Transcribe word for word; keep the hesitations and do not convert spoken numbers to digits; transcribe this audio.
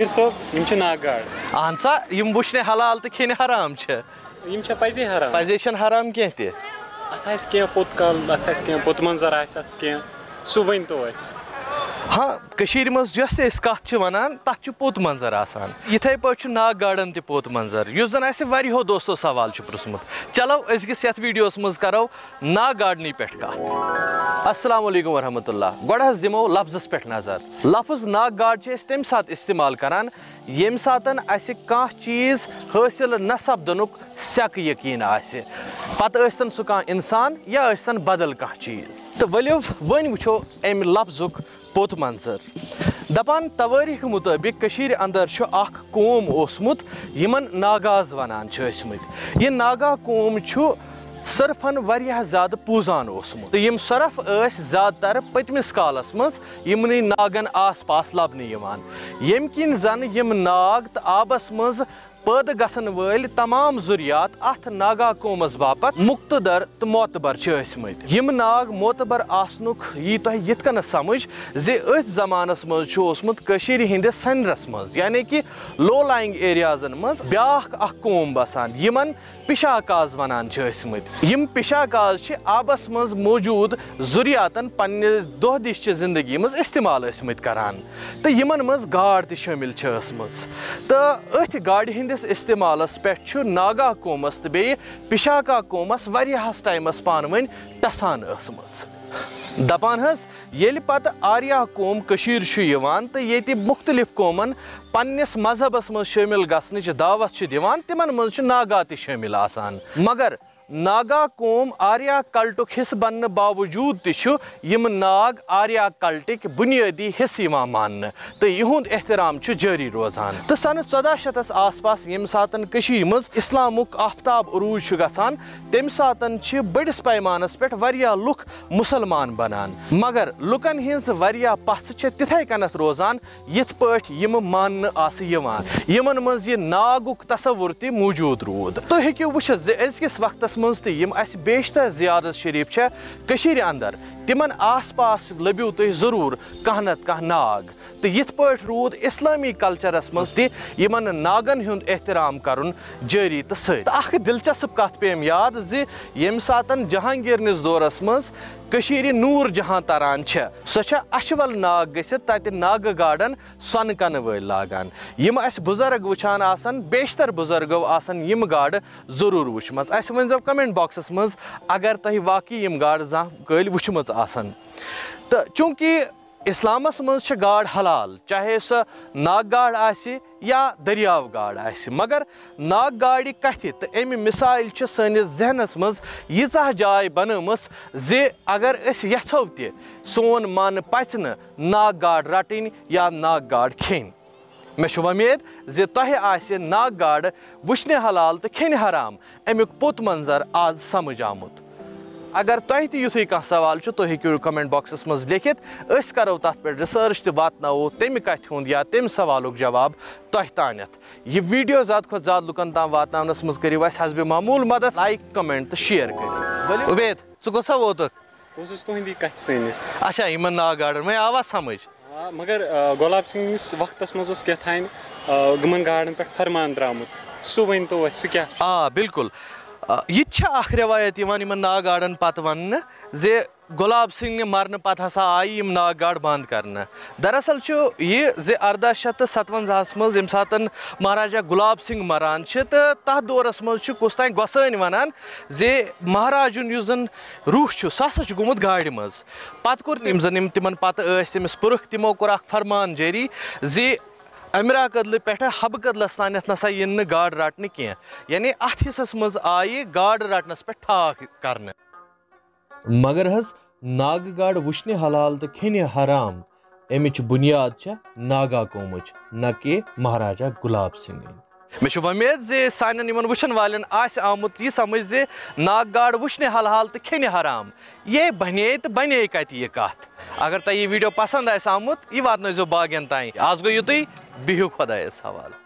صٲب، یِم چھِ ناگہٕ گاڈٕ۔ اہن سا، یِم وٕچھنہِ حلال تہٕ کھیٚنہِ حرام چھِ۔ یِم چھا پَزے حرام؟ پَزے چھَنہٕ حرام کینٛہہ تہِ۔ اَتھ آسہِ کینٛہہ پوٚت کال، اَتھ آسہِ کینٛہہ پوٚت منظر آسہِ اَتھ کینٛہہ، سُہ ؤنۍ تو اَسہِ۔ ہاں، کٔشیٖرِ منٛز یۄس تہِ أسۍ کَتھ چھِ وَنان، تَتھ چھُ پوٚت منظر آسان۔ یِتھَے پٲٹھۍ چھُ ناگہٕ گاڈَن تہِ پوٚت منظر، یُس زَن اَسہِ واریاہو دوستو سوال چھُ پرٛژھمُت۔ چلو، أزکِس یَتھ ویٖڈیوَس منٛز کَرو ناگہٕ گاڈنی پٮ۪ٹھ کَتھ۔ السلام علیکم ورحمۃ اللہ۔ گۄڈٕ حظ دِمو لفظس پٮ۪ٹھ نظر۔ لفظ ناگہٕ گاڈ چھِ أسۍ تَمہِ ساتہٕ استعمال کران، ییٚمہِ ساتَن اَسہِ کانٛہہ چیٖز حٲصِل نہ سپدنُک سیٚکھ یقیٖن آسہِ، پتہٕ ٲسۍتن سُہ کانٛہہ اِنسان یا ٲسۍتن بدل کانٛہہ چیٖز۔ تہٕ ؤلِو وۄنۍ وٕچھو اَمہِ لفظُک پوٚت منظر۔ دپان، توٲریٖخ مُطٲبِق کٔشیٖرِ اندر چھُ اکھ قوم اوسمُت، یِمن ناگاز ونان چھِ ٲسمٕتۍ۔ یہِ ناگا قوم چھُ صرفن واریاہ زیادٕ پوٗزان اوسمُت، تہٕ یِم صرف ٲسۍ زیادٕ تر پٔتمِس کالس منٛز یِمنٕے ناگن آس پاس لبنہٕ یِوان، ییٚمہِ کِنۍ زن یِم ناگ تہٕ آبس منٛز پٲدٕ گژھن وٲلۍ تمام ذُریات اتھ ناگا قومس باپتھ مقتدر تہٕ معتبر چھِ ٲسمٕتۍ۔ یِم ناگ معتبر آسنُک یی تۄہہِ یِتھ کٔنۍ سمجھ زِ أتھۍ زمانس منٛز چھُ اوسمُت کٔشیٖرِ ہٕنٛدِس سینرس منٛز، یعنی کہِ لو لائنگ ایریازن منٛز، بیاکھ اکھ قوم بسان، یِمن پِشاکاز ونان چھِ ٲسمٕتۍ۔ یِم پِشاکاز چھِ آبس منٛز موجود ذُریاتن پننہِ دۄہ دِش چہِ زندگی منٛز استعمال ٲسمٕتۍ کران، تہٕ یِمن منٛز گاڈ تہِ شٲمِل چھِ ٲسمٕژ۔ تہٕ أتھۍ گاڈِ ہٕنٛدِس استعمالس پٮ۪ٹھ چھُ ناگا قومس تہٕ بیٚیہِ پِشاکا قومس واریاہس ٹایمس پانہٕ ؤنۍ ٹسان ٲسمٕژ۔ دپان حظ، ییٚلہِ پتہٕ آریا قوم کٔشیٖر چھُ یِوان تہٕ ییٚتہِ مُختٔلِف قومن پننِس مذہبس منٛز شٲمِل گژھنٕچ دعوت چھِ دِوان، تِمن منٛز چھِ ناگا تہِ شٲمِل آسان۔ مگر ناگا قوم آریا کلٹُک حصہٕ بننہٕ باوجود تہِ چھُ یِم ناگ آریا کلٹٕکۍ بُنیٲدی حصہٕ یِوان ماننہٕ تہٕ یِہُنٛد احترام چھُ جٲری روزان۔ تہٕ سنہٕ ژۄداہ شیٚتس آس پاس ییٚمہِ ساتن کٔشیٖرِ منٛز اسلامُک آفتاب عروج چھُ گژھان، تَمہِ ساتن چھِ بٔڑِس پیمانس پٮ۪ٹھ واریاہ لُکھ مُسلمان بنان، مگر لُکن ہٕنٛز واریاہ پژھ چھےٚ تِتھے کٔنتھ روزان، یِتھ پٲٹھۍ یِم ماننہٕ آسہٕ یِوان، یِمن منٛز یہِ ناگُک تصور تہِ موجود روٗد۔ تُہۍ ہیٚکِو وٕچھِتھ زِ أزکِس وقتس منٛز تہِ یِم اَسہِ بیشتر زیارت شریف چھےٚ کٔشیٖرِ اندر، تِمن آس پاس لٔبِو تُہۍ ضروٗر کانٛہہ نتہٕ کانٛہہ ناگ۔ تہٕ یِتھ پٲٹھۍ روٗد اسلٲمی کلچرس منٛز تہِ یِمن ناگن ہُنٛد احترام کرُن جٲری تہٕ سٲری۔ تہٕ اکھ دلچسپ کتھ پیٚیَم یاد زِ ییٚمہِ ساتن جہانگیرنِس دورس منٛز کٔشیٖرِ نوٗر جہاں تران چھےٚ، سۄ چھےٚ اچھول ناگ گٔژھِتھ تتہِ ناگہٕ گاڈن سۄنہٕ کنہٕ وٲلۍ لاگان۔ یِم اَسہِ بُزرگ وٕچھان آسن، بیشتر بُزرگو آسن یِم گاڈٕ ضروٗر وٕچھمژٕ۔ اَسہِ ؤنۍزیو comment boxس منٛز اگر تۄہہِ واقعی یِم گاڈٕ زانٛہہ کٲلۍ وٕچھمٕژ آسن۔ تہٕ چوٗنٛکہِ اسلامس منٛز چھِ گاڈ حلال، چاہے سۄ ناگہٕ گاڈ آسہِ یا دٔریاو گاڈ آسہِ، مگر ناگہٕ گاڈِ کتھِ تہٕ امہِ مثالہِ چھِ سٲنِس ذہنس منٛز ییٖژاہ جاے بنٲومٕژ زِ اگر أسۍ یژھو تہِ، سون من پژِ نہٕ ناگہٕ گاڈ رٹٕنۍ یا ناگہٕ گاڈ کھیٚنۍ۔ مےٚ چھُ وۄمید زِ تۄہہِ آسہِ ناگہٕ گاڈٕ وٕچھنہِ حلال تہٕ کھیٚنہِ حرام امیُک پوٚت منظر آز سمجھ آمُت۔ اگر تۄہہِ تہِ یُتھُے کانٛہہ سوال چھُ، تُہۍ ہیٚکِو comment boxس منٛز لیکھِتھ، أسۍ کرو تتھ پٮ۪ٹھ research تہٕ واتناوو تمہِ کتھِ ہُنٛد یا تمہِ سوالُک جواب تۄہہِ تانٮ۪تھ۔ یہِ video زیادٕ کھۄتہٕ زیادٕ لُکن تام واتناونس منٛز کٔرِو اَسہِ حسبِ معموٗل مدد، like، comment تہٕ share کٔرِتھ۔ ؤلِو۔ عُبید، ژٕ کوٚت سا ووتُکھ؟ بہٕ اوسُس تُہٕنٛدی کَتھِ سٔنِتھ۔ اچھا، یِمن ناگ گاڈن وۄنۍ آوا سمجھ؟ آ، مگر، آ، گۄلاب سِنگھ نِس وقتس منٛز اوس کیٛاہ تام، آ، یِمن گاڈن پٮ۪ٹھ فرمان درٛامُت، سُہ ؤنۍ تو اَسہِ، سُہ کیٛاہ چھُ؟ آ، بِلکُل۔ آ، یہِ تہِ چھےٚ اکھ رٮ۪وایت یِوان یِمن ناگ گاڈن پتہٕ وننہٕ زِ گۄلاب سِنگھ نہِ مرنہٕ پتہٕ ہسا آیہِ یِم ناگ گاڈ بنٛد کرنہٕ۔ دراصل چھُ یہِ زِ ارداہ شیٚتھ تہٕ ستونزاہس منٛز ییٚمہِ ساتن مہاراجا گۄلاب سِنگھ مران چھِ تہٕ تتھ دورس منٛز چھُ کُس تام گۄسٲنۍ ونان زِ مہاراجُن یُس زن روح چھُ، سُہ ہسا چھُ گوٚمُت گاڑِ منٛز۔ پتہٕ کوٚر تٔمۍ زن یِم تِمن پتہٕ ٲسۍ تٔمِس پُرکھ، تِمو کوٚر اکھ فرمان جٲری زِ امرا کدلہٕ پٮ۪ٹھٕ حبہٕ کدلس تانٮ۪تھ نسا یِن نہٕ گاڈٕ رٹنہٕ کینٛہہ۔ یعنی اتھ حصس منٛز آیہِ گاڈٕ رٹنس پٮ۪ٹھ ٹھاکھ کرنہٕ۔ مگر حظ، ناگہٕ گاڈٕ وٕچھنہِ حلال تہٕ کھیٚنہِ حرام، امِچ بُنیاد چھےٚ ناگا قومٕچ، نہ کہ مہاراجا گۄلاب سنگھٕنۍ۔ مےٚ چھُ وۄمید زِ سانٮ۪ن یِمن وٕچھن والٮ۪ن آسہِ آمُت یہِ سمجھ زِ ناگہٕ گاڈٕ وٕچھنہِ حلال تہٕ کھیٚنہِ حرام، یے بنے تہٕ بنے کتہِ یہِ کتھ۔ اگر تۄہہِ یہِ video پسند آسہِ آمُت، یہِ واتنٲیزیو باقین تام۔ آز گوٚو یُتُے، بِہِو خۄدایس حوالہٕ۔